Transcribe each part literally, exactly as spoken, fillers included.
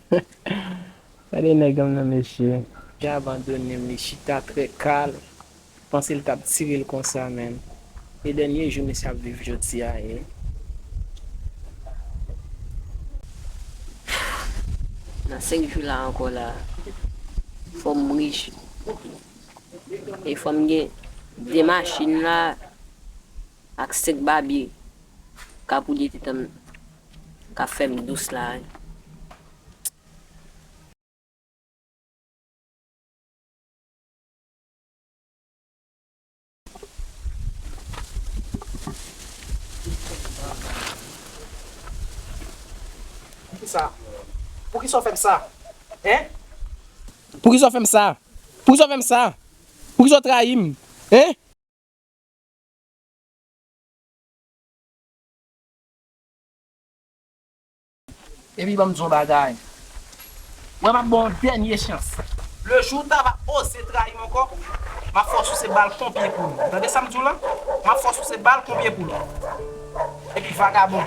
Gade nèg an nan, mesye. Li abandone m, li chita trè kalm. Panse l t ap tire l konsa, menn. E dènye jou misye ap viv jodi a ye. Nan senk jou la ankò la, fò m rich. E fò m gen de machin la ak senk babye k ap woule tèt an m, k ap fè m dous la. Poukisa? Poukisa w fè m sa? Hein? Poukisa w fè m sa? Poukisa w fè m sa? Poukisa w trayi m? Hein? Epi ban m di w yon bagay. Mwen m ap ba w yon dènye chans. Le jou w ta va oze trayi m ankò, m ap fè w souse bal kon pye poul. Tande sa m di w la? M ap fè w souse bal kon pye poul. Epi vagabon.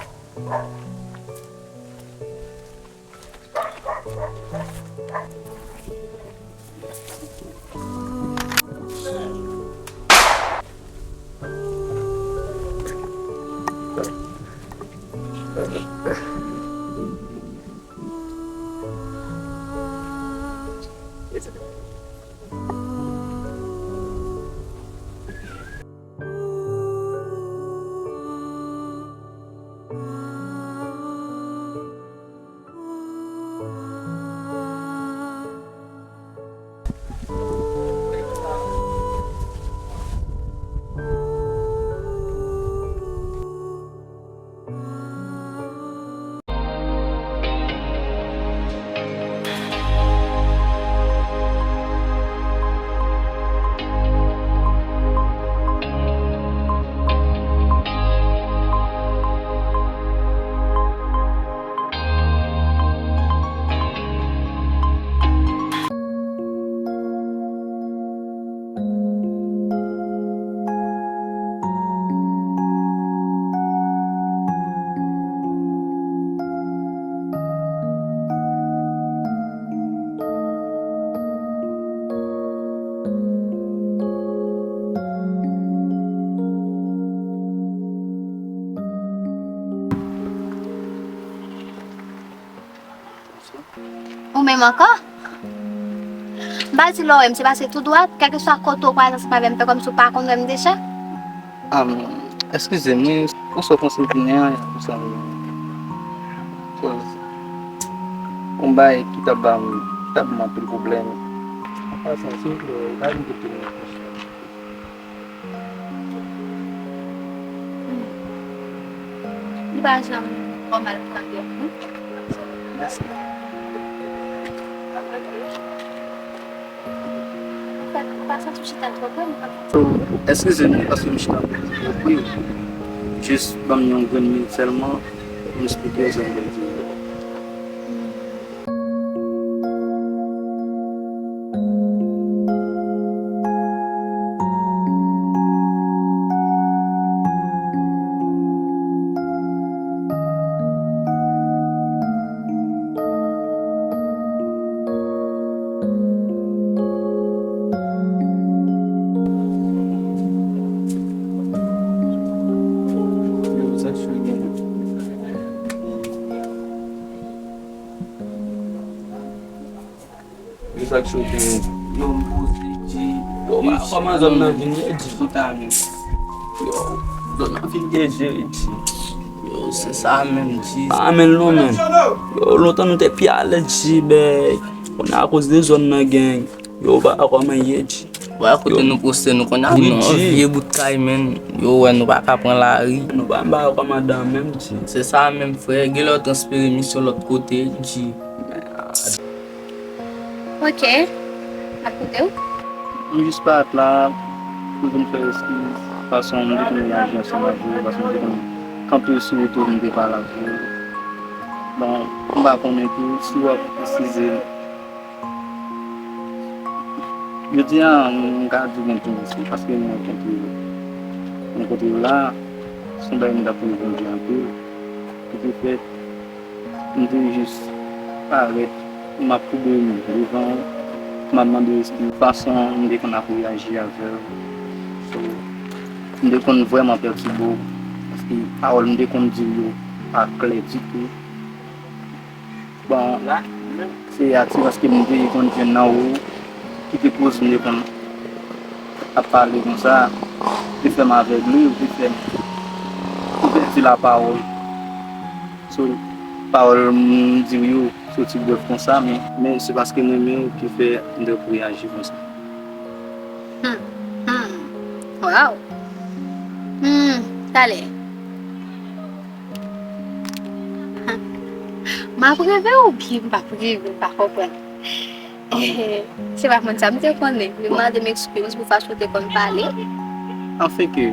Ou menm ankò? M pa di lè w wè m, se pase tou dwat, kèlkeswa kote w pral ansanm avè m, fè kòmsi w pa konn wè m deja. Am, eskize m, wi, ou sot panse m vini an, konsa, koz yon bagay ki t ap ba m, ki t ap ban m anpil pwoblèm. An pasan, silvouplè, pa vin kote m. Li pa janm fè w mal pou kè m, non. Mèsi. An fèt, ou pa santi w chita twò pre, m pa santi. Eskize m, paske m chita pre. Wi. Jis ban m yon grenn minit sèlman pou m esplike w sa m vle di. Yo, sa k chofe m? Yo, m poze, G. Yo, pa kòman zòn nan vin ye, G? Yo, zòn nan vin ye, G, G. Yo, se sa menm, G. Sa menm non, menm. Yo, lontan nou te pi alèz, G, bèy. Kounye a akoz de zòn nan gen. Yo, pa kòman ye, G. Wè kote nou poste nou konn ap nan yon vye bout kay, menm. Yo, wè nou pa ka pran lari. Nou pa anba kòmandan menm, G. Se sa menm, frè. Genlè w transfere misyon lòt kote, G. Ok. M ap koute w. M jis parèt la pou vin fè eskiz. Fason m te konn aji ansanm avè w, fason m te konn kanpe sou wout ou, m te pale avè w. Bon, m pa konnen tou si w ap eskize m. Jodi a, m ka di w gen tout respè paske m rankontre w. M rankontre w la, se yon bagay m t ap regrèt anpil. Poutèt m te jis parèt M ap koube devan w, m ap mande w ekspliye fason m te konn ap reyaji avè w. So, m te konn vrèman pètibe w, paske pawòl m te konn di w yo pa klè ditou. Bon, se atirans ke m te konn jwenn nan ou ki te koz m te konn ap pale konsa, te fè m avegle, te fè m, te fè m pèdi lapawòl. So, pawòl m di w yo soti brèf konsa, men, men se paske m renmen w ki fè m te reyaji konsa. Hmm, hmm. Waw. Hmm, talè. M ap reve oubyen m p ap reve, m pa konprann. Se pa moun sa m te konnen. Li mande m ekskiz pou fason w te konn pale. Anfen ke,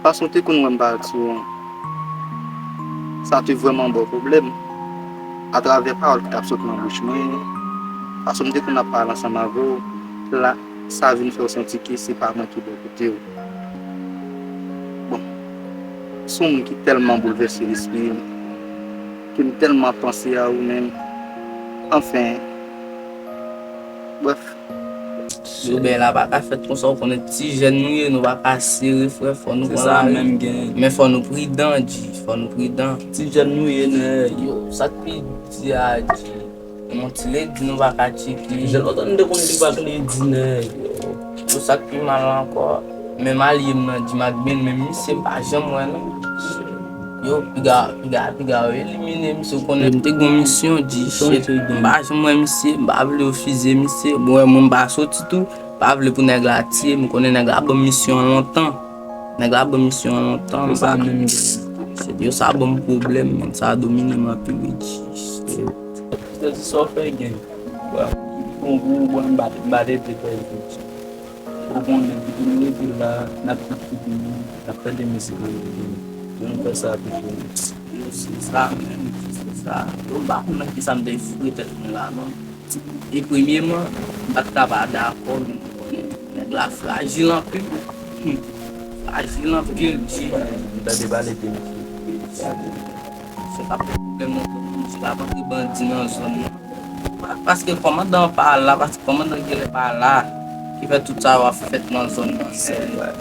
fason w te konn wè m pati w an, sa te vrèman ba w pwoblèm. Atravè pawòl ki t ap sot nan bouch mwen, fason m te konn ap pale ansanm avè w, la, sa vin fè w santi ke se pa mwen ki bò kote w. Bon, se yon moun ki tèlman boulvèse lespri m, ke m tèlman panse a ou menm. Anfen, brèf. Yo, bagay la pa ka fèt konsa, ou konnen ti jèn nou ye, nou pa ka sere, frè, fò nou pran lari. Men fò nou pridan, Dji, fò nou pridan. Ti jèn nou ye, nèg. Yo, sa k pi di a, Dji. Yon ti ledi nou pa ka tcheke. Jèn lontan nou te konn li pa k ledi, nèg. Yo, sa k pi mal ankò, menm alye m nan, Dji Magben, menm misye m pa janm wè, non. Yo, piga, piga, piga yo elimine misye, ou konnen m te gen yon misyon, Dji, shit. M pa janm wè misye, m pa vle refize misye. Bon, wè, mwen m pa soti tou, pa vle pou nèg la tiye m, ou konnen nèg la ban m misyon an lontan. Nèg la ban m misyon an lontan, m pa. Shit, yo, sa ban m pwoblèm, men sa domine m anpil, wi, Dji. Shit. Tèl se sa w fè gen. Bon, bon, bon, m pa, m pa te vle fè efò. Ou konnen, depi nou rete la, n ap fè figim, n ap fè de mizik an figim. Yo, nou fè sa toujou. Yo, se sa menm, se sa. Yo, m pa konn nan kisa m te foure tèt mwen la, non. E premyeman, m pa t ka pa dakò, men ou konnen, nèg la frajil anpil. Hmm. Frajil anpil, Dji. M tande pale de misye. Se pa pwoblèm nan, misye la ap antre bandi nan zòn nan. Paske kòmandan an pa la, paske kòmandan genlè pa la, ki fè tout sa yo ap fèt nan zòn nan. Se vre.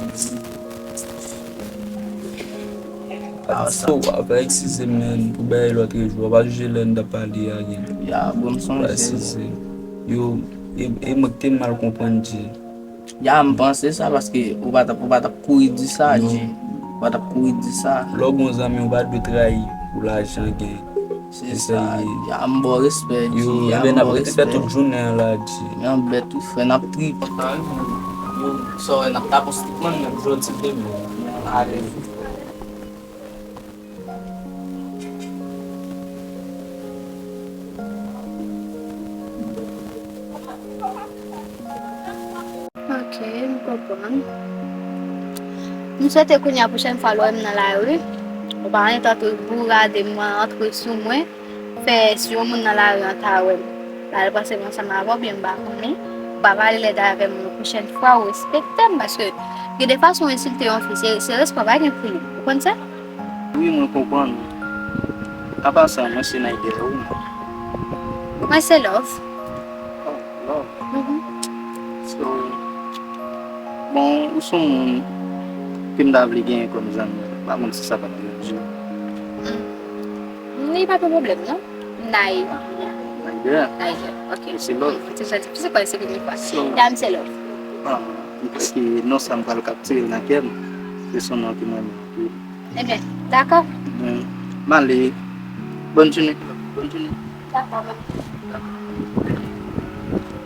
Sa, w ap eskize m, men, pou bagay lòt jou, w pa jije lè n t ap pale a, gen. Ya, bon, m sonje. Yo, e, e mwen ki te mal konprann, Dji. Ya, m panse sa, paske ou pa t ap, ou pa t ap kouri di sa, Dji. Ou pa t ap kouri di sa. Lè w gon zanmi, ou pa dwe trayi pou lajan gen. Se sa, ya, m ba w respè, Dji. Yo, ya, m ba w respè. Tout jounen an la, Dji. Yon bèt ou fè, n ap trip. Yo, sa w wè, n ap tape on stickman, menm jodi demen. Alèz. Ok, m konprann. M swete kounye a pwochèn fwa lè w wè m nan lari, ou pa antre bourade m, antre sou mwen, fè si yon moun nan lari an ta wè m, l al pase m ansanm avè w, byen m pa konnen, ou pa pale lèd avè m yon pwochèn fwa, ou respekte m, paske gen de fason w ensilte yon fi, se, se respè w pa gen pou li. Ou konn sa? Wi, mwen konprann. Apa sa, mwen se Nayder, wi. Mwen se Love. Oh, Love. Mhm. So, bon, ou se yon moun ke m ta vle genyen kòm zanmi. M pa konn si sa p ap deranj ou. Mm. Li pa gen pwoblèm, non. Nay. Nayder. Nayder, ok. Ou se Love. Se sa, se kwa, se premye fwa. So, ya, m se Love. Ah, m kwè ke non sa m pral kaptire l nan kè m. Se son non ke mwen renmen anpil. Ebyen, dakò. M ale. Bòn jounen. Bòn jounen. Dakò, bòn jounen.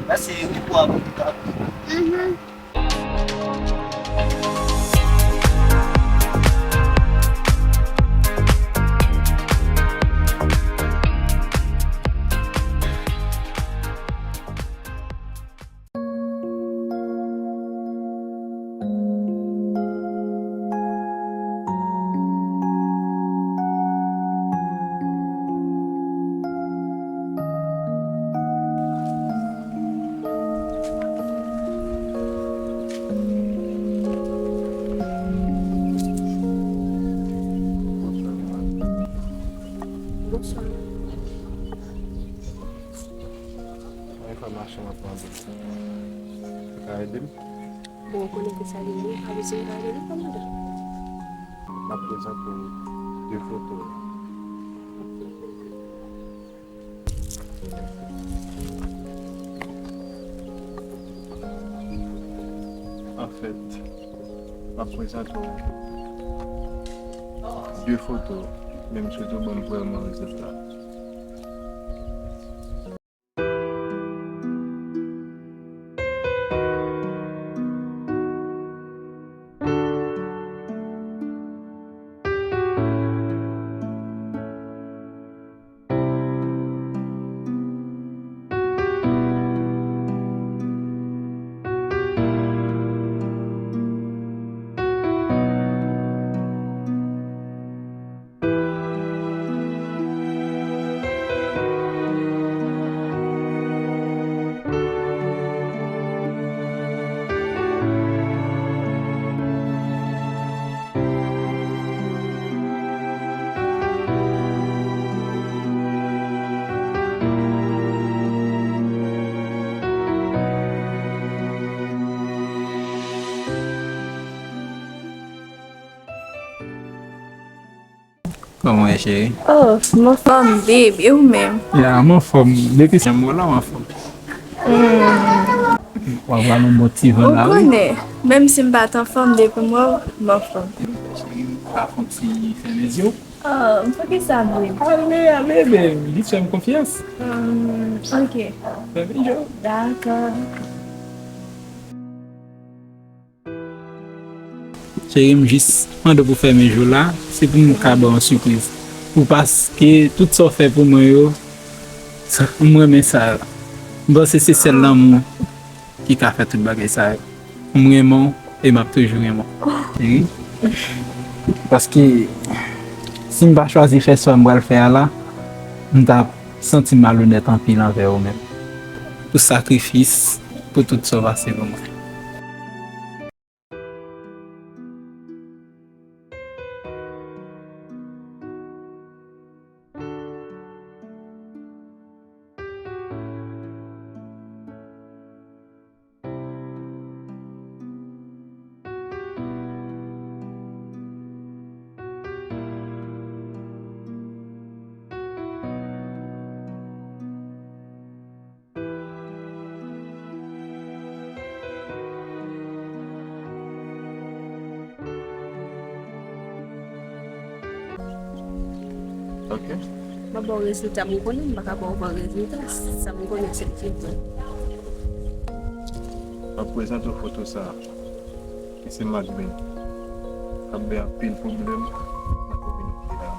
Mèsi, repos a bon pita. Mhm. Sa machin an pran dout. Ou ka ede m? Bon, ou konnen ki sa li ye, pa bezwen m ka ede nou, kòmandan. M ap prezante w de foto. Anfèt, m ap prezante w de foto, men m swete w ban m vrèman rezilta. Kòman w ye, cheri? Oh, m anfòm, babe. E ou menm? Ya, m anfòm. Depi se mwen la, m anfòm. Hmm. W ap al yon bon ti van la, wi. Ou konnen, menm si m pa t anfòm, depi m wè w, m anfòm. Cheri, m pa fè yon ti fèmen zye w? Oh, poukisa, babe? Ale, ale, babe. Jis fè m konfyans. Hmm, ok. Fèmen zye w. Dakò. Cheri, m jis mande w pou fèmen je w la, se pou m ka ba w yon sipriz. Pou paske tout sa w fè pou mwen yo, sa, m renmen sa. M panse se sèl lanmou ki ka fè tout bagay sa yo. M renmen w e m ap toujou renmen w. Cheri, paske si m pa chwazi fè sa m pral fè a la, m t ap santi m malonèt anpil anvè ou menm. Pou sakrifis, pou tout sa w pase pou mwen. Ok. M ap ba w rezilta m konnen, m pa ka ba w bon rezilta. Sa m konnen se l ki vre. M ap prezante w foto sa a. Ki se Macben. K ap bay anpil pwoblèm nan kominote a.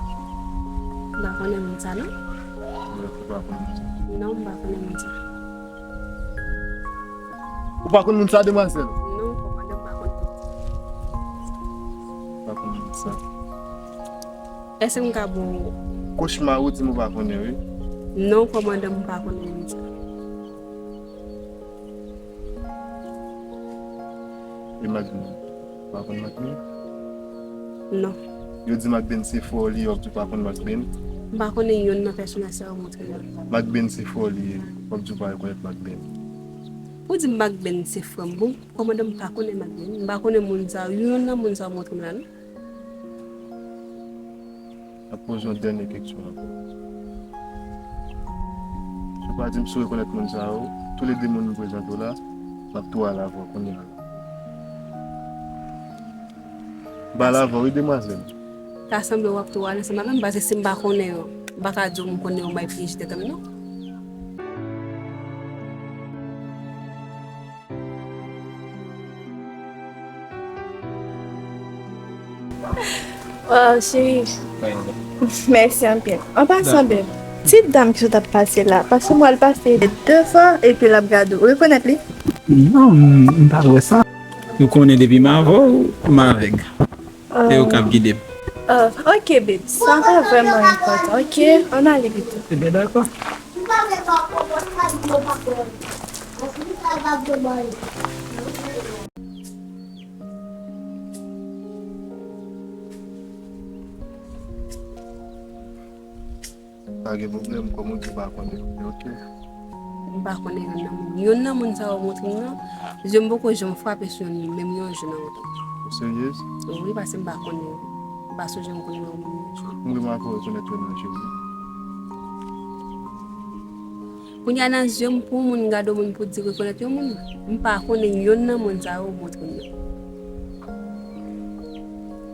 M pa konnen moun sa, non. Ou pa konnen moun sa? Non, m pa konnen moun sa. Ou pa konn moun sa, demwazèl? Non, kòmandan, m pa konn moun sa. Ou pa konn moun sa? Èske m ka ba w? Kochma, ou di m ou pa konnen, wi. Non, kòmandan, m pa konnen moun sa. E Macben? Ou pa konn Macben? Non. Yo di Macben se frè w li ye, w ap di w pa konn Macben? M pa konnen yonn nan pèsonaj sa yo montre m. Macben se frè w li ye, w ap di w pa rekonèt Macben. Ou di Macben se frè m, bon, kòmandan, m pa konnen Macben, m pa konnen moun sa yo, yonn nan moun sa yo montre m la, non. M ap poze yon dènye keksyon ankò. Si w pa di m si w rekonèt moun sa yo, toulede moun m prezante w la, m ap tou al avè w kounye a. M al avè w, wi, demwazèl. Ta sanble w ap tou al ansanm avè m, paske si m pa konnen yo, m pa ka di w m konnen yo, m ap pyeje tèt m, non. Waw, cheri. Mèsi anpil. An pasan, beb, ti dam ki sot ap pase la, paske m wè l pase de fwa epi l ap gade w. Ou rekonèt li? Non, m, m pa t wè sa. Ou konnen depi m avè w, m avèg. E ou k ap gide m. Oh, ok, babe. Sa pa vrèman enpòtan, ok? Ann ale pito. Ebyen, dakò. Pa gen pwoblèm, kòm ou di, ou pa konnen, ok? M pa konnen yonn nan moun. Yonn nan moun sa yo montre m nan, je m poko janm frape sou yonn, menm yon jou nan wout lan. Ou seryez? Wi, paske m pa konnen yo. M pa sonje m konn wè yon moun yon jou. M remake w rekonèt yo nan je w. Kounye a nan je m, pou yon moun gade yon moun pou di rekonèt yon moun, m pa konnen yonn nan moun sa yo montre m nan.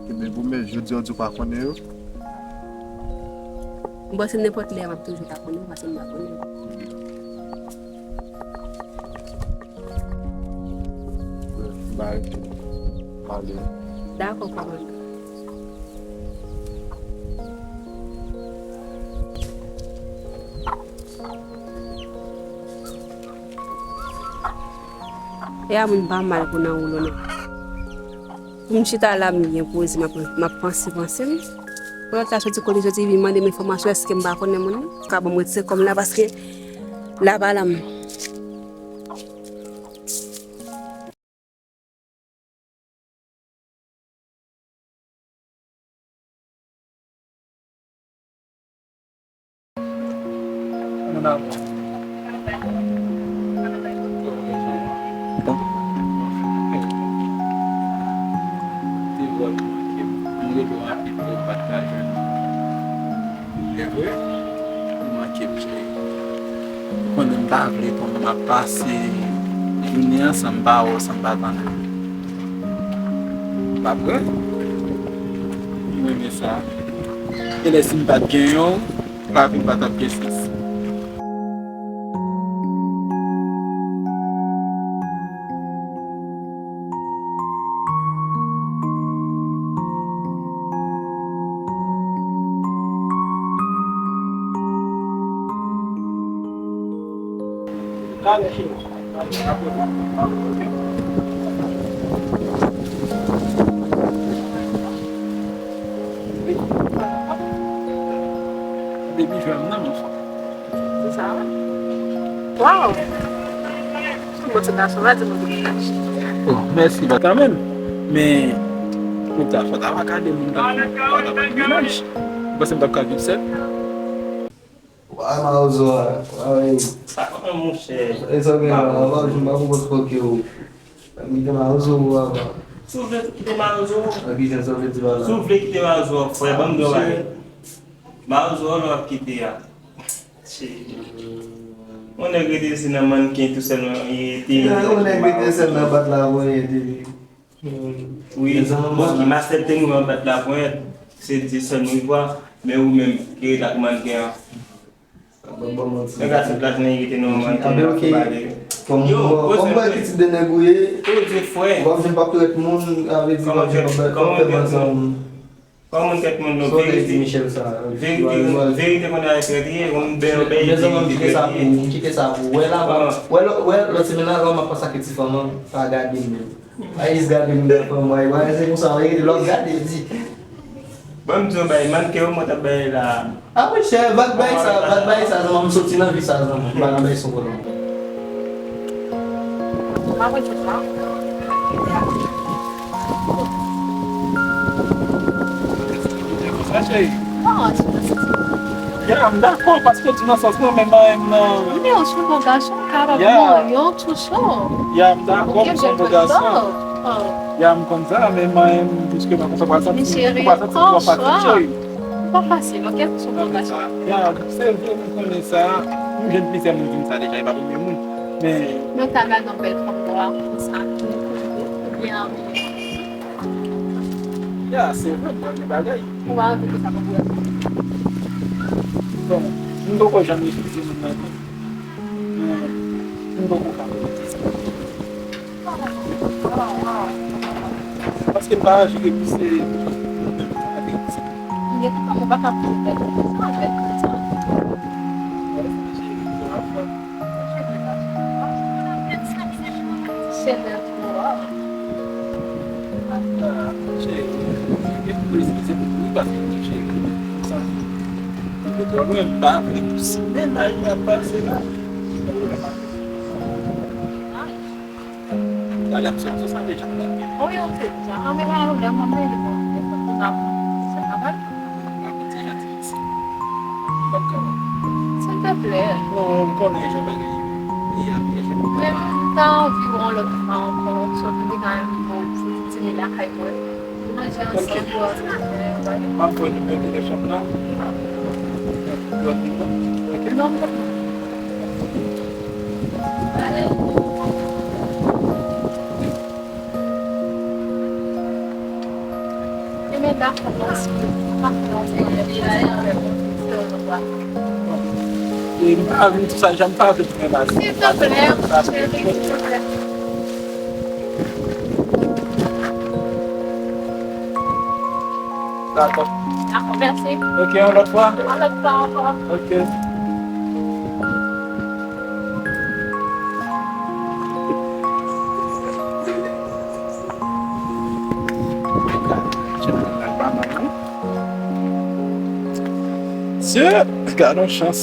Ebyen, pou men, jodi a w di w pa konnen yo? M panse nenpòt lè m ap toujou ta konnen yo, paske m pa konnen yo. Ba, pale. Dakò, kòmandan. E a moun pa mal pou nan woulo, non. Pou m chita la, m byen poze, m ap, m ap panse, panse m. Pou lòt la soti kote soti, vin mande m enfòmasyon, èske m pa konnen moun nan? Ka ban m retire kò m la, paske la pa la m. Ou konnen m ta vle pou m ap pase jounen an san m pa wè w, san m pa tande w. Pa vre? M renmen sa. Genlè si m pa t genyen w, lavi m pa t ap gen sans. Baby, jwenn nan, mon frè. Se sa, wi. Waw! Bon, ti gason, va di nou bagay. Oh, mèsi, pa kanmenm. Men, ou ta fò ta va gade moun nan, pa ta fè mennaj. Ou panse m t ap ka viv sèl? Wa, Mawozo, wa, wi. Sa kòman, monchè? E sa gen la, Mawozo, m pa konprann fòk yo. Kite Mawozo, wa, wa. Si w vle kite Mawozo, si w vle kite Mawozo, frè, ban m dwa bagay. Mawozo, lè w ap kite a. Cheri. Yon nèg rete se nan mannken tou sèlman li rete. Yon nèg rete sèl nan bat la ponyèt epi. Wi, bon, ki mastè te nou an bat la ponyèt. Se di sèl nou vwa, men ou menm ki rete ak mannken an. Nèg la sot la jounen li rete nan mannken an, ap pale. Yo, poze, poze. Ou pa vin pa trèt moun, sa vle di w pa vin pa fè ansanm. Kòman tèt moun yo? Verite. Verite, verite konn al trèt ye, konn bèy, bèy, verite trèt ye. Kite sa pou ou. Wè la, wè lòt semèn la, lè m ap pase ak ti fanm an, pa gade m menm. Pa jis gade m nan fanm mwen. Wè, se konsa, wè, lè w ap gade, di. Bon, m di w bay, mannken yo mwen t ap bay la. A monchè, va t bay sa, va t bay sa, zanmi, m soti nan vi sa, zanmi, m pa nan bay son pwoblèm. Mwen, cheri. Ya, m dakò, paske w di nan sans mwen, men mwen menm nan. Men w se yon bon gason, w kapab manyen w tou sèl. Ya, m dakò, m se yon bon gason. Ya, m konn sa, men mwen menm, piske mwen konsa, w pral santi, w pral santi twò fatige. Li pa fasil, oke, pou son bon gason. Ya, se vre, m konnen sa. M jwenn plizyè moun di m sa deja, e pa premye moun. Men. Men w ta gade yon bèl fanm nwa konsa, ki kouri, oubyen. Ya, se vre, m konnen bagay. Ou pa anvi konsa, konprann. Bon, m poko janm refize moun nan tou. Men, m poko ka refize. Paske m pa aji ke pou se moun menm pa te di. Gentan, ou pa ka pou tèt ou konsa avèk konsa. Se lè pou ou a. Cheri, e pou eskize pou ou paske m cheri. Sa. Ou twò lwen, m pa vle pou si mennaj la pase la. Gade ap soti sa deja. Wi, ok, deja. An, men la, lè mwen mele mwen, se pa mal. Silteplè. Non, m konnen jan bagay ye. Anviwon lòt fwa ankò, sòt vin al pou ti dine lakay mwen. Nou manje ansanm pou ansanm. M ap voye nimewo telefòn nan. Lòt nimewo. Ok. Non, non. Ebyen, dakò, mèsi. E m pa vin tou sa, jan m pa vin tounen la. Silvouplè, silvouplè. Dakò. Dakò, mèsi. Ok, yon lòt fwa? Yon lòt fwa ankò. Ok. Mesye, gade yon chans.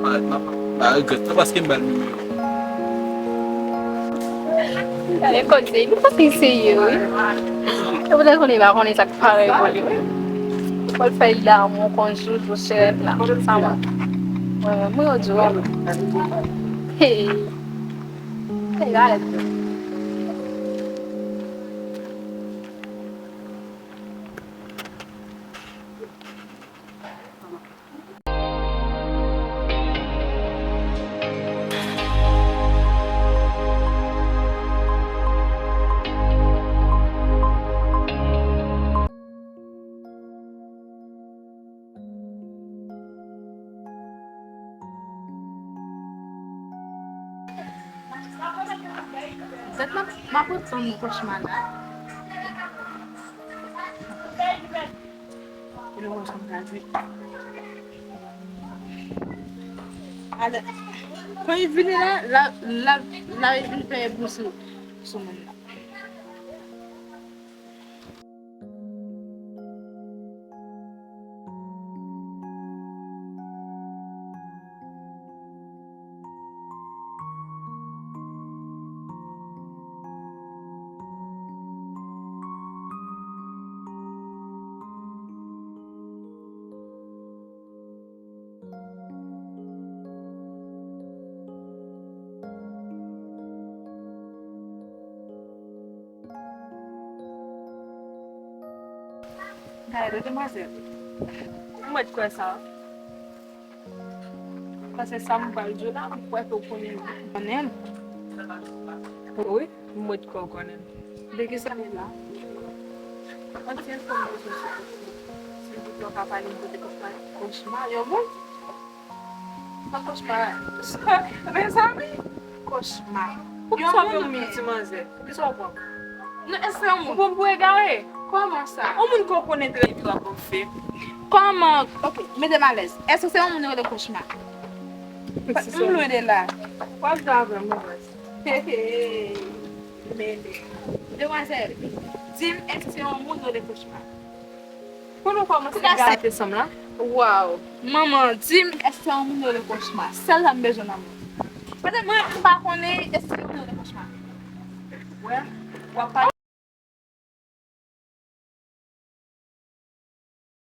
Pa, pa, pa regrèt sa paske m ba l nimewo. Gade koze, nou pa eseye, wi. E poutèt konnen li pa konnen sa k parèy pou li, wi. Fò l fè l damou kon joujou chèlèt la. Sa mwen. Mwen, mwen, mwen, yo di, wi. Hey. Hey, gade. Zèt nan, m ap retann kòchma la. E nou wè sa m ka di. Alè, kan li vini la, la, la, la, li vin fè bri sou, sou moun nan. Gade, demwazèl. Ou mèt kwè sa. Paske sa m pral di w la, m kwè ke w konnen l. Konnen l? Wi, m mèt kwè w konnen l. De kisa li la? Ann fè yon fòm de sou. Silvouplè, w ka pale m kote kòchma, kòchma, yon moun? Sa kòchma? Mezanmi, kòchma. Poukisa w pran m pou ti manzè? Poukisa w pran m? Non, èske se yon moun? Ou pran m pou egare? Kòman sa? Yon moun ke w konnen trè byen w ap fè. Kòman? Ok, mete m alèz. Èske se yon moun yo rele kòchma? M lwen de la. W ap jwe avè m, mwen. Hey, hey. Men, demwazèl, di m, èske se yon moun yo rele kòchma? Pou nou kòmanse gate sanm la. Waw. Manman, di m, èske se yon moun yo rele kòchma? Sèl sa m bezwen nan mond. Paske mwen, m pa konnen èske se yon moun yo rele kòchma. Wè, w ap pale.